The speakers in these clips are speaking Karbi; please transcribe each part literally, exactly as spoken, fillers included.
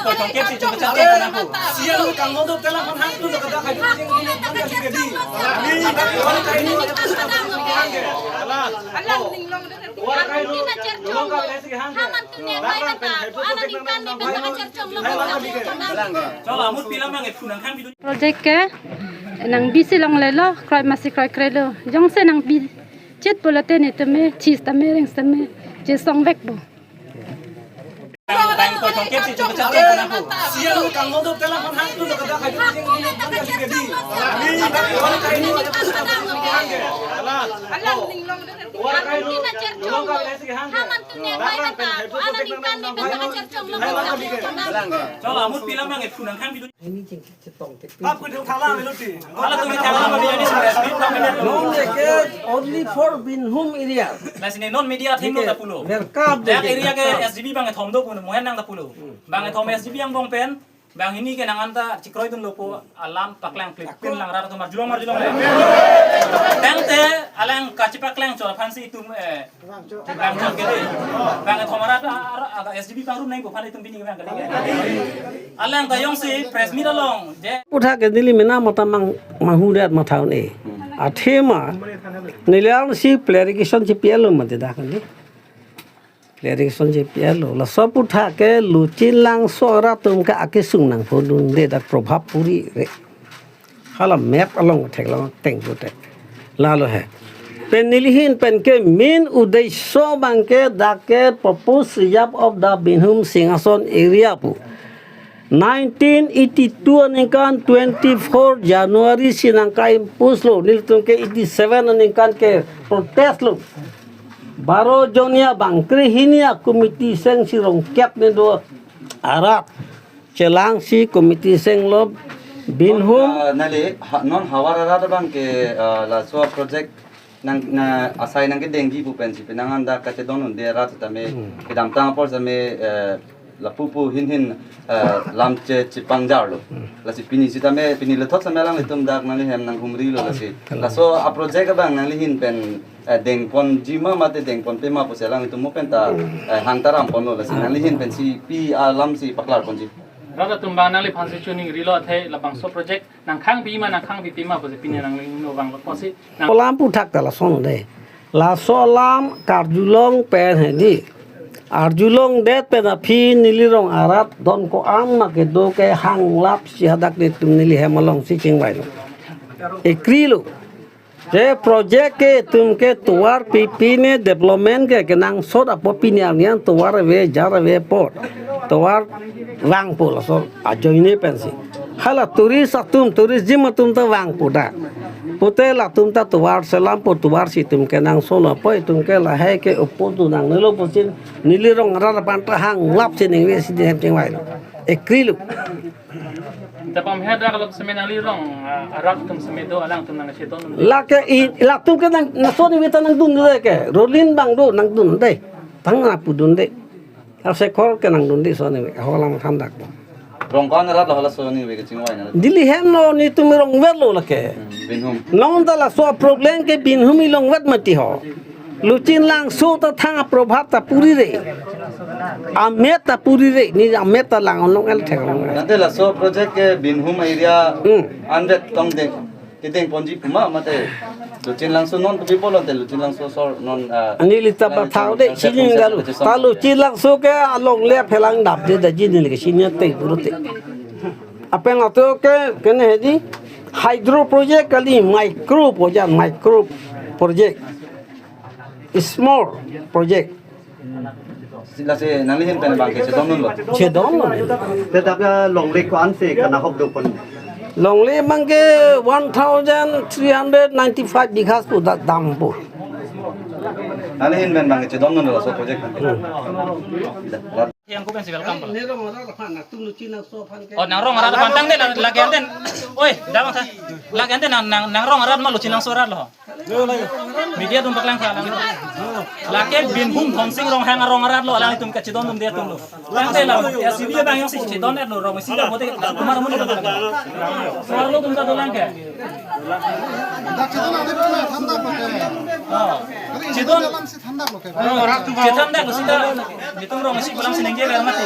Project ke nangbi si longlelo, kroi masi kroikre lo. Jongsi nangbi chit pulote netum me, chis tame, rings tame, chesongvekpo. Only for Binhum area. Lasi ne non media athengno ta pulo. Welcome. Dak area ke S G B bang kethom do pulo, mohen nang ta pulo. Bang kethom S G B angbong pen, bang hini ke nang anta chekroidunlo pu alam paklang plip pin lang rat atum arjulong arjulong le. Tangte alang kachepaklangchot aphansi itum, eh, bang chot ke dei. Bang kethom arat, arat, arat S G B pangrum nangji pu aphan itum pini bang kali ke. Alang ta jongsi press meet along je. Aphuthak ke neli mena mata mang, manghudet matha un-e. Athema neli alangsi clarification chepi-etlo mati dak kan dei. Clarification chepi-etlo. Laso aphuthak ke Luchinlangso arat atum ke akesung nangphodunde dak Prabhapuri re. Hala map along theklong teng puthak. Lalo he. Pen neli ahin pen ke main uddesho abang ke dak ke proposed reserve of the Binhum Singhason area pu. Nineteen eighty-two aningkan twenty-four January si nangka-impose lo, nelitum ke eighty-seven aningkan ke protest lo. Baro jonia bang krehini a-committee seng si rongkep ne do arat. Chelangsi committee seng lo Binhum. Ah, neli, ha, non havar arat abang ke, ah, laso project nang, na, asai nangkedengji pu pensi penang anta kachedondunde arat tame, hmm, kedamtang apor tame, eh, lapu pu hin hin, eh, lam che chepangjarlo. Hmm. Lasi pini sitame, pini lethot tame alanglitum dak nangli hem nanghumrilo lasi. Hmm. Laso a-project abang nangli ahin pen, eh, dengponji ma mate dengponpe ma pusi alanglitum mo penta, hmm, eh, hang ta ramponlo lasi. Hmm. Nangli ahin pensi pi alamsi paklarponji. Rat atum abang nangliphansi choningrilo athe labangso project nangkhangpi ma nangkhangpipe ma pusi pini nangli inut vanglo pusi nang- Alam aphuthak ta lason dei. Laso alam karjulong pen he dei. Arjulongdet pen aphi neli rong arat don ko-an ma kedo ke hanglapsi hadak netum neli hem alongsi chingvailo. Ekrilo. Je project ke itum ke tovar pipi ne development ke kenangsot apot pini arni an tovar ave, jar ave apot. Tovar vangpo laso ajoine pensi. Hala tourist atum, tourism atum ta vangpo dak. Pute latum ta tovar selampo, tovar si itum kenangsotlo apot itum ke lahai ke oppose dun nangnelo pusi neli rong arat aphan ta hanglapsi ningve si neli hem chingvailo. Ekrilo. Tapam he dak alok seme nangli rong, ah, arat atum seme do alangtum nangchedon. Lake i, latum ke nang, na soni vita nangdunde ke. Rolin bang do nangdunde. Tang na pudunde. Asekhor ke nangdunde soni ve. Holang thandak do. Rong ko-an arat lo hala soni ve kechingvai na. Neli hem lo netum rongvetlo lake. Hmm, Binhum. Non ta laso problem ke Binhum alongvet mati ho. Luchinlangso ta thang aprobhat ta purire. Amet ta purire, ne amet ta lang onong el thek onong el. Nate laso project ke Binhum area, hmm, anvet tong deng, kedengponji pu ma mate. Luchinlangso non pu pi pulote Luchinlangso sor non, ah, neli ta pathau de, neli sining galu. Kachesong ta Luchinlangso ke alongle phelang dapde daji neli ke sining te pulote. Apeng ato ke, kene he dei, hydro project kali, micro project, micro project. Small project. Lasi nangli ahin pen bang ke chedondunlo. Chedondun. Te dak longle ko-ansi kanahok dopon. Longle abang ke one thousand three hundred ninety-five bighas pu da-, dampo. Nangli ahin pen bang ke chedondunlo laso project. Hmm. Yang ko pensi welcome pala. Nero mara apa nak tunggu Cina sopan ke. Oh, nang rong arat pantang de la-, lake ante. Oi, damang sa. Lake ante nang, nang, nang rong arat ma Luchinlangso arat lo. Media atum paklang sa lang. Lake Binhum Dhonsing Ronghang arong arat lo, alangtum kachedondunde atum lo. Tangte la, S G B bang jongsi chedon-etlo, rong isi lo, bote kumar muni lo. Sor lo atum ta dolang ke. Oh. Chedon. Chethandaklo sita. Netum rong isi pulang sinengge ver mati.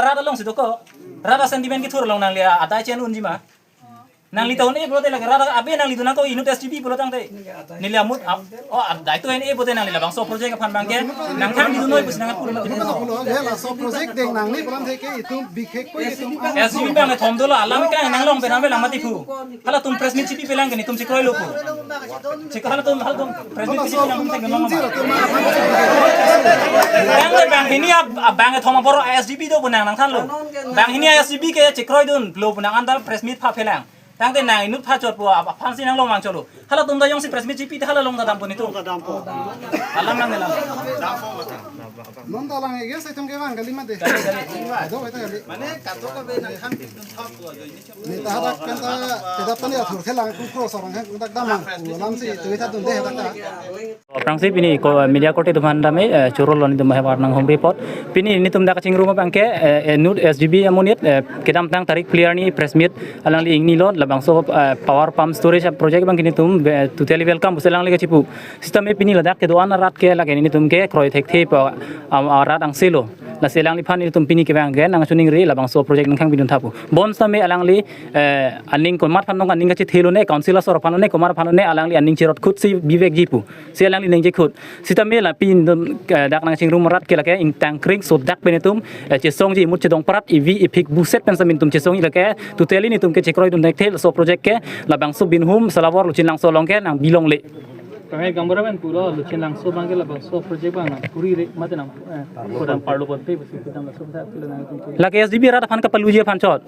arat alongsi dokok. Rat a-sentiment kethur along nangli adai chen unji ma. Nangli ta un-e pulote lake rat abe nangli dun nangkok inut S G B pulo tangte. Neli amut ap, oh, adai to en-e pulote nangli labangso project aphan abangke nangthanji dun noi pusi nangpu. Laso project deng nangne pulang theke itum bikhe ko itum. S G B abang thom dolo alam ke nanglong pen ame lang mati phu. Halatum press meet chipipelang ke netum chekroilo pu. Chek halatum, halatum press meet chipipelang tum thek nang. Bang le bang hini ab, ab bang thom abor S G B do pu nang nangthanlo. Bang hini S G B ke chekroidunlo pu nang anta press meet phapelang. Tangte nang inut phachot pu aphansi nanglong mangchotlo. Halatum ta jongsi press meet chipi te hala long ta dampo netum. Alam nang nelam. Non ta lang ege saitum ke bang kali mate. Kali, kali. Do eta kali. Mane katok ka be nang kham pin thok ko jo ini. Ni ta hadak pen ta kedap tani athur khelang ku kro sorang hang dak damang. Lamsi tu eta dun de hadak ta. Aphrangsi pini ko media korte atum aphan tame, eh, choro lo netum hebar nanghumri apot. Pini netum dak kachingrum abangke, eh, eh, inut S G B amonit, eh, kedamtang tarik phli arni press meet alangli ingnilo labangso, eh, power pump storage project abangke netum, eh, totally welcome pusi alangli kachipu. Sitame pini ladak kedo-an arat ke lake netum ke kroi thekthe pu, am, arat angse lo. Lasi alangliphan netum pini ke abangke nangchiningri labangso project nangkhang pidun tha pu. Bonsitame alangli, eh, aning komat aphan nong aning kachethelo ne, council asor aphan ne, komat aphan ne, alangli aning cherot khut si bivekji pu. Si alangli ningje khut. Sitame la pini netum, eh, dak nangchingrum arat ke lake ingtang kring so dak pen netum, eh, chesongji imut chedong parat ivi iphik buset pen sitame netum chesongji lake totally netum ke chekroidun thekthe laso project ke labangso Binhum Salawor Luchinlangso along ke nang bilongle. Kami gambar pen pulo Luchinlangso abangke labangso project abang nang puri re mate nang, eh, kodam parlo ponte pusi kodam laso sa pilo nang tum puri. Lake S G B rat aphan kapaluji aphan chot.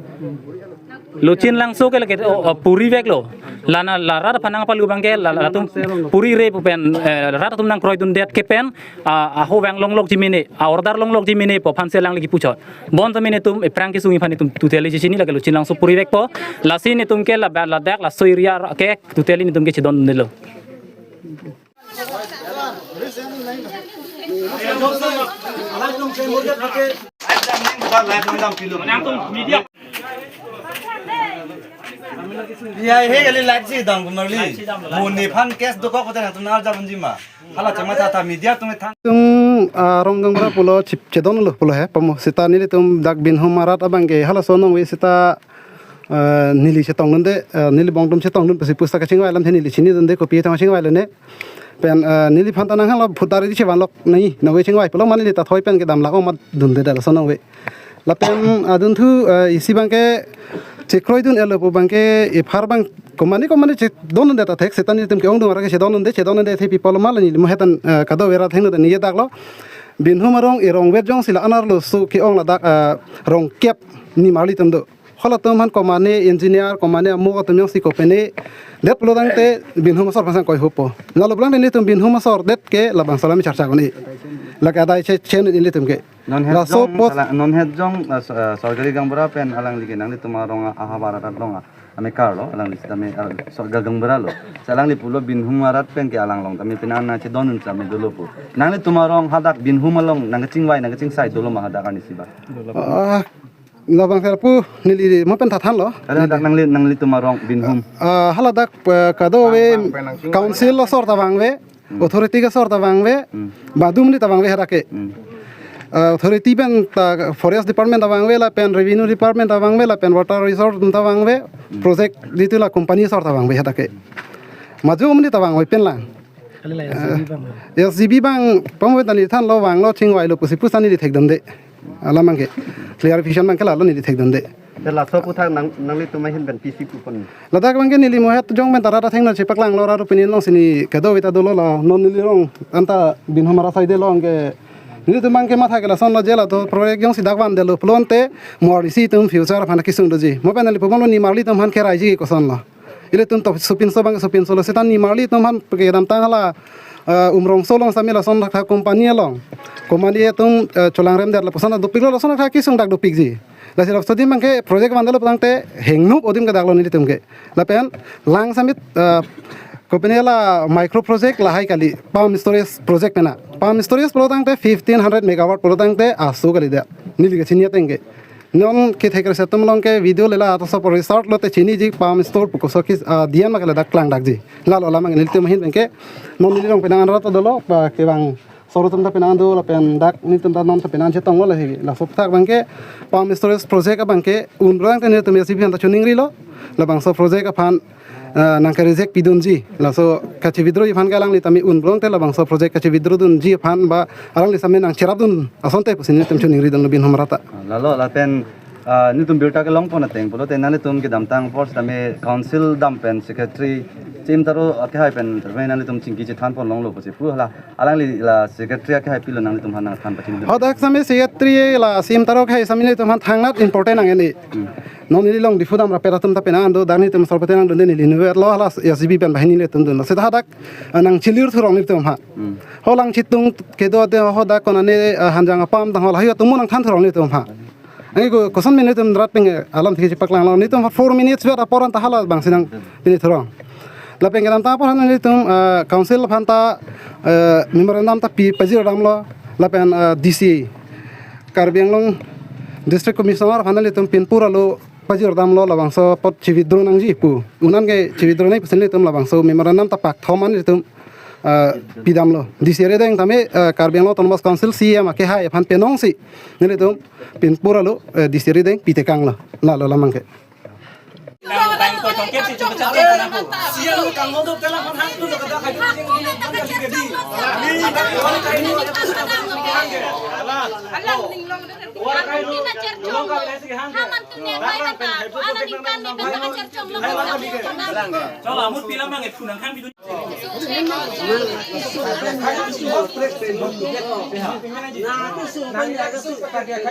Luchinlangso ke lake, oh, oh, puri veklo. Lana la rat aphan nangpalu abangke la, latum puri re pu pen, eh, rat atum nangkroidundet ke pen, ah, aho vang longlokji mene, a-order longlokji mene pu aphansi alangli kipu chot. Bonsitame netum ephrang kesung aphan netum totally chechini lake Luchinlangso puri vekpo. Lasi netum ke la, ladak laso area ke totally netum ke chedondelo. Ya, he kali light si dam kumar li. Mo nephan case dokok kote nangtum nang arjap unji ma. Hala chama tata media atum thang. Tum, ah, Rongdongbra pulo chip chedonlo pulo he. Pamo sita nelitum dak Binhum arat abangke halaso nongve sita, ah, neli chetongdunde, ah, neli bong atum chetongdun pusi pusta kachingvai alamthe neli chinidunde kopi atum chingvailo ne. Pen, eh, neliphan ta nang hanglo vote dari di chevan lok nai nave chingvai pulo mane neli ta thoi pen kedam lak omat dunde dala sonong ve. Lapen adunthu, eh, isi abangke chekroidun-etlo pu abangke ephar abang komane komane chedondunde ta thek seta netum ke-ongdung arat ke chedondunde chedondunde the people ma la neli mo hetan, eh, kado vera thengno de neli dak lo. Binhum arong erong vet jongsi la anerlo su ke-ong ladak, eh, rong kep ni marli atum do. Halatum aphan komane engineer, komane amok atum jongsi kopene det pulo tangte Binhum asor aphan sang koi hupo. Lalo pulang netum Binhum asor det ke labangso alam charcha koni. Lake adai che chen netum ke. Non het Laso jong post sala-, non het jong, eh, so-, eh, sorkari gaonbura pen alangli ke nanglitum arong ahavar arat along a. Amekar lo, alangli sitame, ah, so gagang bera lo. Si alangli pulo Binhum arat pen ke alang along tame penang nangchedondun sitame dolo pu. Nanglitum arong hadak Binhum along nangkachingvai nangkachingsai dolo ma hadak arnisi ba? Ah, labang sel pu neli mo pen tha thanlo. Hala dak nangli, nanglitum arong Binhum. Ah, hala dak, eh, kadokave council asor ta vangve, hmm, authority asor ta vangve, hmm, badum ni ta vangve hadak ke. Hmm. Ah, authority pen ta forest department ta vangve lapen revenue department ta vangve lapen water resource ta vangve, hmm, project ditu la company asor ta vangve hadak ke. Majum ni ta vangve pen lang. Kali la S G B bang. S G B bang pamwe ta neli thanlo vanglo chingvailo pusi pu sani di thekdunde. Alam abangke clarification abangke lalo neli thekdunde. Te laso aputhak nang, nanglitum ahin pen pisi kupon. Ladak abangke neli mohet jong pen ta rat athengno chepaklanglo, rat opinion alongsi neli kadokave ta dolo la non neli rong anta Binhum arat side along ke nelitum abangke matha ke lasonlo je la to project jongsi dak vandetlo pulote mo arnisi atum future aphan kesung doji. Mo pen neli pubomlo nimarli atum aphan keraiji kosonlo. Ilitum to sopinso abang sopinsolo seta nimarli atum aphan kedamtang hala, eh, Umrongso along sitame lason thakthak company along. Company atum, eh, cholangremdet lapuson dopiklo, lason thakthak kesung dak dopikji. Lasi laso adim abangke project vandetlo putangte hengnup adim ke daklo nelitum ke. Lapen lang sitame, eh, company la micro project lahai kali pump storage project pena. Pump storage pulotangte fifteen hundred megawatt pulotangte aso kalidet. Neli kachini ateng ke. Non kethek kresek atum along ke video le la ato so result lote chiniji pump store pu koso ke, ah, diyan ma ke ladak klangdakji. Lalo alam abang nelitum ahin pen ke non neli rong penang an rat ta dolo, ba kevang soro atum ta penang an do lapen dak nelitum ta non ta penang chetonglo lahi. Laso aputhak abangke pump storage project abangke un rang te nelitum S G B aphan ta chiningrilo. Labangso project aphan, ah, nangke reject pidunji. Laso kachi-withdraw aphan ke alangli tame un rang te labangso project kachi-withdrawdunji aphan ba alangli sitame nangcherapdun asonte pusi nelitum chiningridunlo Binhum arat ta. Lalo lapen, ah, nelitum birta kelongpon ateng pulote nanglitum kedamtang apor sitame council dam pen secretary chim taro akehai pen tame nanglitum chingki chethanpon longlo pusi pu hala alangli la secretary akehai pilo nanglitum aphan nangthan pachini. Hadak sitame secretary la chim taro akehai sitame nelitum aphan thangnat important nang ini. Hmm. Non neli along Diphu damrapet atum ta penang an do, dak nelitum sorpete nangdunde neli inutvet lo hala S G B pen banghini nelitum dunlo. Seta hadak, ah, nangchelir thurong nelitum aphan. Hmm. Ho Langchitung kedo ate ho dak konane, ah, Hanjang apam tang ho lahai atum nangthan thurong nelitum aphan. Anke ko koson pen nelitum rat pen alam thik chepaklanglo nelitum four minutes vet apor anta hala bangsi nangpini thurong. Lapen kedamtang apor han nelitum, eh, council aphan ta, eh, memorandum ta pi pajirdamlo lapen, eh, D C Karbi Anglong District Commissioner aphan nelitum pinpur alo pajirdamlo labangso apot chi-withdraw nangji pu. Un-an ke chi-withdraw nangji pusi nelitum labangso memorandum ta pakthom an nelitum, eh, pidamlo. D C arideng tame, eh, Karbi Anglong Autonomous Council C E M akehai aphan penong si nelitum pinpur alo, eh, D C arideng pitekanglo. Lalo alam abangke. Chola, amut pila mang e phunang khan bidun.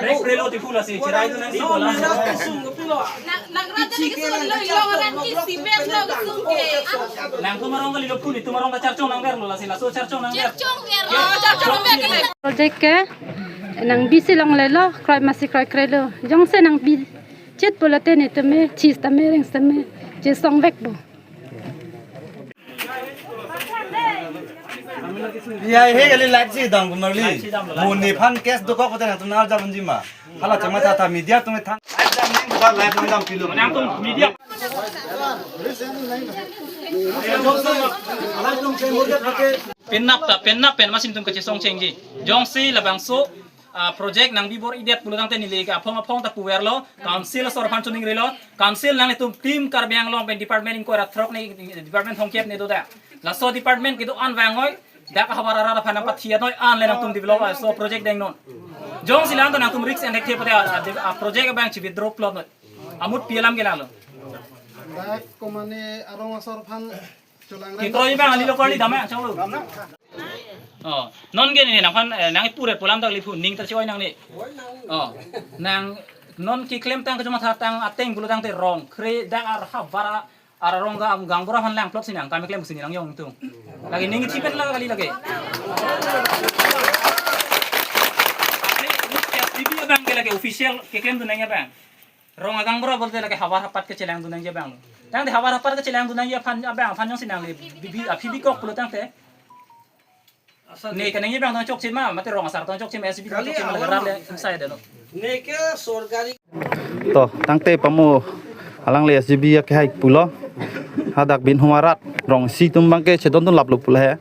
Break, break lo ti phula si, chirai tu nang si bola. Nang, nang rata ni kesun lo, yo ran ki simen lo kesun ke. Nangtum arong kali lo phun, itum arong kacharchong nangverlo lasi, laso charchong nangver. Charchong ver lo, charchong ver ke. Project ke nang bisi longlelo, kroi masi kroikre lo. Jongsi nangbi chit pulote nelitum me, chis tame, rings tame, chesongvekpo. Ya, he kali live si dam kumar li. Mo nephan case dokok kote nangtum nang arjap unji ma. Hala chama tata media atum than. Live dam ning buka live dam dam pilo. Nangtum media. Penap ta, penap pen masi nelitum kachesong chengji. Jongsi labangso ah, project nangbibor-idet pulotangte neli ke aphong aphong ta puverlo, council asor aphan chiningrilo, council nanglitum team Karbi Anglong pen department ingkoi ra throk ne, department thomkep ne doda. Laso department kedo-an vangoi, dak ahavar arat aphan nangpathi noi an le nangtum develop aso project dengnon. Jongsi la-an ta nangtum risk enthekthe pute, ah, ah, project abang chi-withdraw plot noi. Amut pi alam ke lalo. Dak komane arong asor aphan Kikroi abang ali lo kali dam ya, chong lo. Oh, non ke ne nangphan, eh, nang ipure pu alam ta kali phu, ning ta choi nang ne. Oh, nang non keklem tang kachuma tha tang ateng pulotangte rong kre dak ar ha vara ar rong ga am gang bora aphan lang plot si nang kami klem si nang yong tung. Lagi ning chipen la kali lagi. Ini S G B abang ke lagi official keklem tu nang ya bang. Rong agang bro bolte lake havar hapat kechelangdun nangji abang. Tangte havar hapat kechelangdun nangji aphan abang aphan jongsi nangli bi, bi, aphi bikok pulo tangte. Ne kaningje abang tong chokche ma, mate rong asar tong chokche ma, S G B tong chokche ma, lake rat le inside lo. Neke sorkari. To, tangte pamo alangli S G B akehai pulo. Hadak Binhuma arat rong isi atum abangke chedondun laplo pulo he.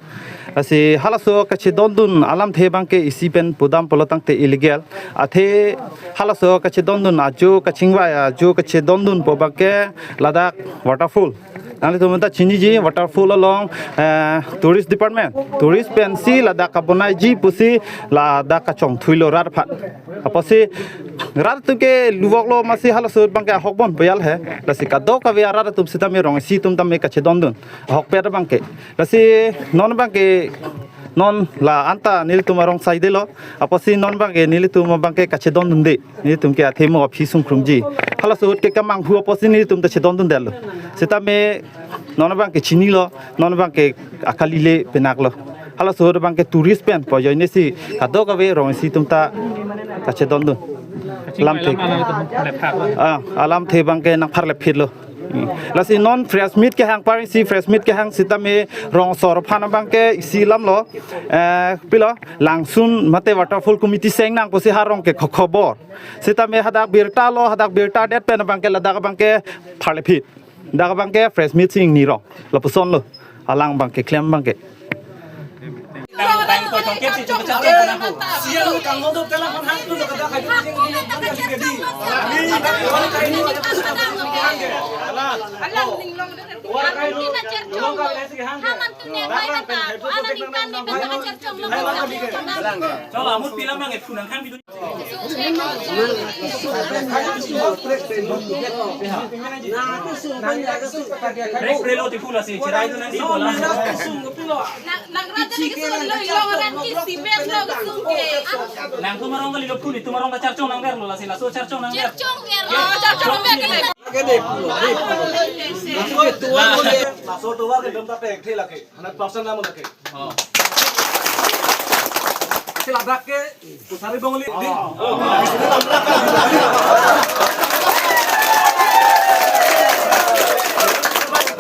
Lasi halaso kachedondun alamthe abangke isi pen pudam pulo tangte illegal. Athe halaso kachedondun ajo kachingvai ajo kachedondunpo abangke ladak waterfall. Nanglitum ta chiniji waterfall along, eh, tourist department. Tourist pensi ladak kabonaiji pusi ladak kachongthuilo rat aphan. Apotsi rat atumke luvoklo masi halaso abangke ahok bon boyal he. Lasi kadokave arat atum sitame rong isi atum tame kachedondun. Ahokpet abangke. Lasi non abangke non la anta nelitum arong saidelo. Apotsi non abangke nelitum abangke kachedondunde. Nelitumke athe mo aphi sungkrungji. Halaso ahut ke kemanghu apotsi nelitum ta chedondundelo. Sitame non abangke chinilo, non abangke akali le penaklo. Halaso ahut abangke tourist penpo ajoinesi kadokave rong isi atum ta kachedondun. Alamthe. Ah, alamthe abangke nangpharlepphitlo. Hmm. Lasi non press meet kehang, parisi press meet kehang sitame rong asor aphan abangke isi alamlo. Eh, pilo, langsun mate waterfall committee seng nang pusi ha rong ke kho-, khobor. Sitame hadak birta lo, hadak birta det pen abangke ladak abangke pharlepphit. Dak abangke press meet si ingnirong. Lapusonlo. Alang abangke klem abangke. Chola, amut pila mang e phunang khan bidu. Break, break lo ti phula si, chirai tu nang si bola. Nang, nang rata ni kesu lo, lo orang ki simet lo kesu ke. Nang tu marong kali lo phuli, tu marong ta charchong nang ver lo lasi, laso charchong nang ver. Charchong ver lo, charchong ver ke. Laso tu war ke dam ta pek the lake. Hundred percent namu lake. Oh. Ase ladak ke Kusari Bongli. Di. Oh.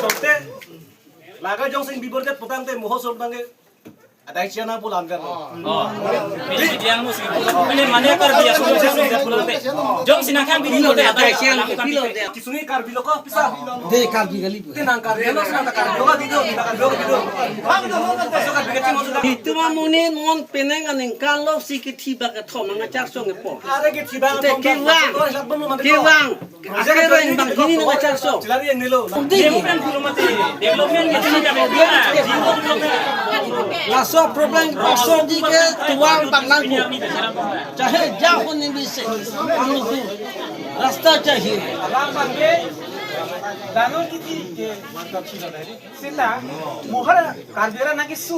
Tongte, laga jong sing bibor ke putangte moho sor bangke. Adai chiana pulang kan. Oh. Ini dia musim. Ini mana Karbi ya, sudah sudah pulang deh. Jong sing nang khan bibor ke adai chiana pulang deh. Kisuni Karbi lo ko, pisa. De Karbi kali pu. Te nang Karbi lo, sina ta Karbi lo ka video, na Karbi lo ka video. Aso Karbi ka ching, aso Karbi. Itum amonit non penang aningkan lo si kithi bak kethom nang charchong epo. Are kithi bak te kethom, kevang. Aso Karbi lo mati ko. Kevang. Aso Karbi lo mati ko. Akereng bang hini nang charchong. Chilari yang nilo. Development pulo mati. Development mati. Laso problem aso di ke tuang bang nangpo. Chahe ja ho ni bise. Ang tu. Rasta chahiye. Dano kiti ke sita mohar Karbi arat nangkeso.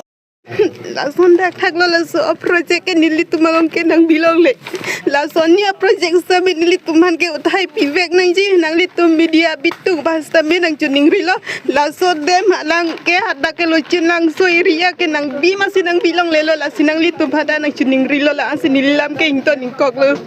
Lason dak thaklo laso a project ke nelitum along ke nangbilongle. Lason ni a project sami nelitum aphan ke uthai pivek nangji, nanglitum media bitung basta me nangchiningrilo. Laso dam alang ke hadak ke Lochin Langso area ke nangbi masi nangbilonglelo, lasi nanglitum aphan ta nangchiningrilo, la-ansi neli lam ke ington ingkoklo.